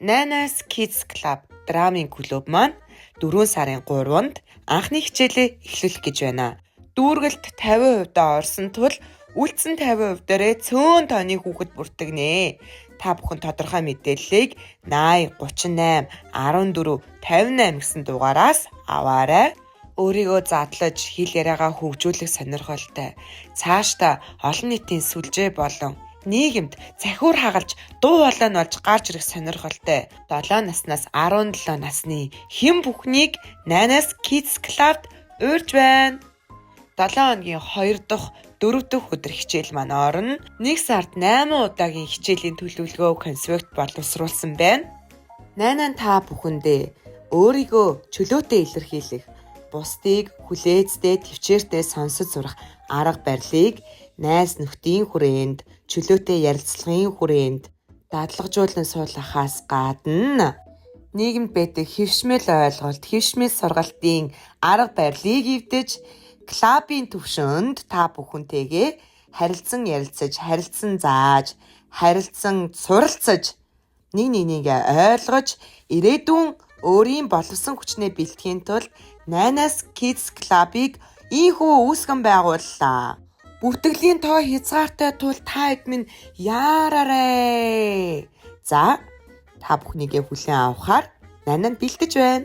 Nana's Kids Club драмын клуб маань 4 сарын 3-нд анхны хичээлээ эхлүүлэх гэж байна. Дүүргэлт 50% орсон тул үлдсэн 50% дээрээ цөөн тооны хүүхэд бүртгэнэ. Та бүхэн тодорхой мэдээллийг 80 38 14 58 гэсэн дугаараас аваарай. Өөрийгөө задлаж, хэл яриагаа хөгжүүлэх сонирхолтой, цаашдаа олон нийтийн сүлжээ болон нийгэмд захиур хагалж, дуу хоолой нь болж гарч ирэх сонирхолтой 7 наснаас 17 насны хэн бүхнийг Nana's Kids Club-д урьж байна. 7 хоногийн 2 дахь, 4 дахь өдөр хичээл маань орно. 1 сард 8 удаагийн хичээлийн төлөвлөгөө конспект боловсруулсан байна. Нана та бүхэндээ өөрийгөө чөлөөтэй илэрхийлэх, бусдыг хүлээцтэй, тэвчээртэй сонсож сурах арга барилыг найз нөхдийн хүрээнд, чөлөөтэй ярилцлагын хүрээнд дадлагжуулан суулгахаас гадна нийгэмд байдаг хэвшмэл ойлголт, хэвшмэл сургалтын арга барилыг эвдэж, клубын төвшөнд та бүхэнтэйгээ харилцан ярилцаж, харилцан зааж, харилцан суралцаж, нэг нэгнийгээ ойлгож, ирээдүйн өөрийн боловсон хүчнээ бэлтгэхийн тулд Nana's Kids Club-ыг ийнхүү үүсгэн байгууллаа. Бүртгэлийн тоо хязгаартай тул та хэд минь яараарай. За, та бүхнийгээ хүлээн авахаар Нана нь бэлдэж байна.